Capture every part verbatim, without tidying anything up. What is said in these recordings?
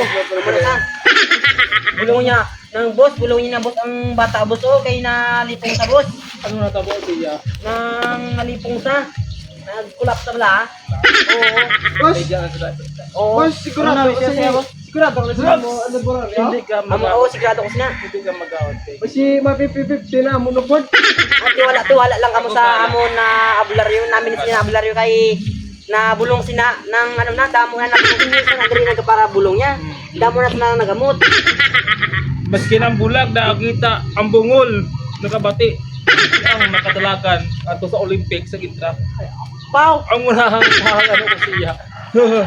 Ano sa? Bulong niya. Nang boss, bulong niya na boss ang bata, boss. Oh, kay nalipong sa boss. Ano na tabo siya? Nang nalipong sa. Nag-collapse na bala, ha? Oo. Boss, Kaya sa Oo. boss, sigurado Ano ka siya, sa siya, boss? Sigurado ka sa mo, ano, bro, Hindi ka Amo, mag-awat. Oo, sigurado ko sina. Hindi ka mag-awat, eh. Basi ma fifty fifty na mo, no, pod? At tiwala, tiwala lang kamo sa amo na abularyo, namin sina abularyo kay nabulong sina nang ano na, damo na nabulong sina sa nagri nagkapara bulong niya. Damo na sila nagamot. Maski ang bulag nakakita, ang bungol nakabati. Ang nakadalagan ato sa Olympics sa Gintra. Pau! Ang unahang mahal ano ko siya. Diba?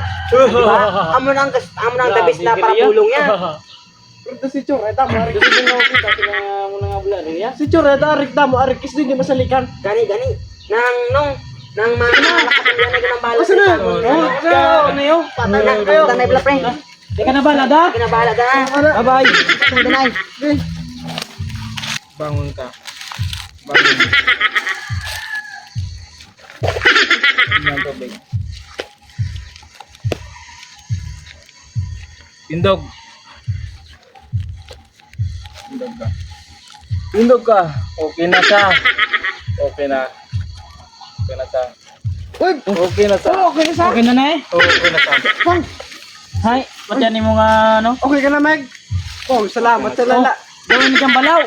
Amo na ang kas-, amo na ang the best na para bulong niya. Pero to si Chor, ay tama rin. Gusto mo nga kita sa mga, mga bulan niya? Si Chor, ay tarik tamo, arik is hindi masalikan. Gani, gani. Nang, nung, nang mga nakatanggal na ginambala Asa na? sa tamo. Oh, asa na? Ano yun? Patay na, patay na, pre. Di ka na bala, da? Di ka na bala, da. Bye-bye. Patay na, eh. Bangon ka. Bangon. Inom tubig. Tindog. Tindog ka. Tindog ka. Okay na siya. Okay na. Okay na siya. Uy! Okay na siya. Oh, okay na siya. Okay na na eh. Oo, okay na siya. Pang! Hay, patyan mo nga ano? Okay ka na, Meg? Oh, salamat sa lala. Gawin kang balaw.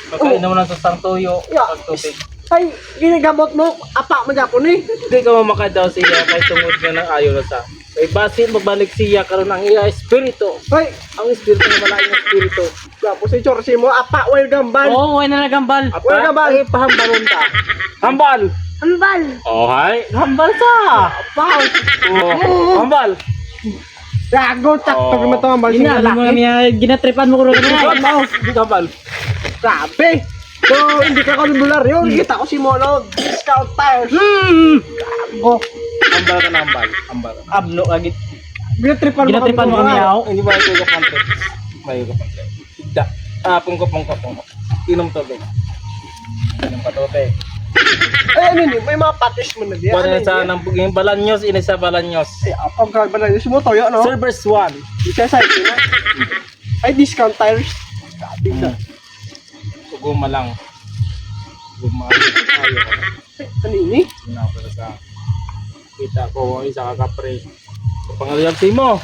Pagkainom lang sa sang tuyo, Yeah. pagtubig. Ay, ginagamot mo, apa mo dyan po ni? Hindi ka mamakadaw siya kay tungod nga nang ayo na sa. Kay basin magbalik siya karon ang iya espiritu. Ay, Ang espiritu naman ang espiritu. Gwapo si Chorsi mo, apa, well, gambal. Oo, way na nagambal. Apa? Well, gambal. Ay, pahambalon ta. Hambal. Hambal. Oh, hay. Hambal sa. Apa? Oh, hambal. Gago, sakto Oh. naman ito, hambal Ina, sa ano mo lalaki. Niya, ginatripan mo ko rin. Hambal. Hindi hambal. Grabe. So, hindi ka ko ng bularyo. Kita ko si Molo. Discount tires. Hmm. Gago. Hambal ka na, hambal. Hambal. Abno, agit. Ginatripan mo Ginatripan mo kami, kami, aw. Hindi ba ito yung country? May yung country. Da. Ah, pungko, pungko, pungko. Inom tubig. Inom ka tubig. Ay, ano ni? May mga patis mo na diyan. Kuha na Ano sa yun? Nang yung Balanyos, ini sa Balanyos. Ay, apang ka, Balanyos mo, toyo, no? Silver Swan. Isa sa ito na. Ay, discount tires. Grabe ka. Hmm. Guma lang. Guma. Ayaw. Ano ini? Sinaw ka sa kita ko, isa ka kapre. Pangaluyag sa imo.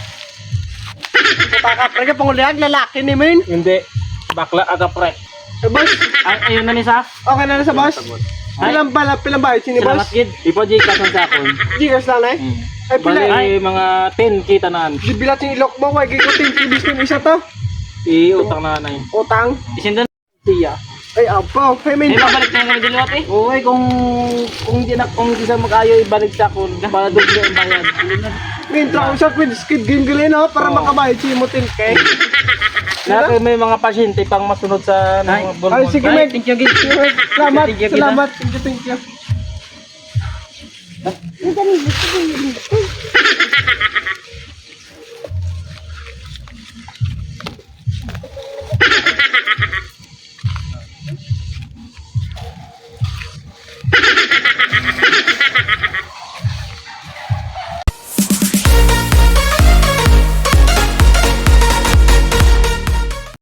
Baka pre ka pangulihan, lalaki ni, men. Hindi. Bakla ka, kapre. Eh, boss. Ay, ayun na ni sa. Okay na na sa boss. Ay. Pilang bala, pilang bayad sini, Salamat, boss? Gid. Ipa-Gcash lang sa akon. Gcash lang, eh? Hmm. Ay, pila? Bali, Ay. Mga ten K tanan. Di bilat yung ilok mo, why gid ko ten K bis yung isa to? Iutang na, nay. Utang? Isindan siya. Ay, apaw. Ay, may May babalik na kami dito, ate. Oo, eh, kung, kung di na, kung di sa mag-ayo, ibalik sa akon. Para doble ang bayad. Mintra ko sa Quid Squid Game gali, no? Para Oo. Makabayad si mo ten K. Diba? May mga pasyente pang masunod sa Ay. Mga Ay, Borbon. Sige, Ay, Meg. Thank you, Gid. Salamat, Thank you, Gid, salamat. Thank you, thank you.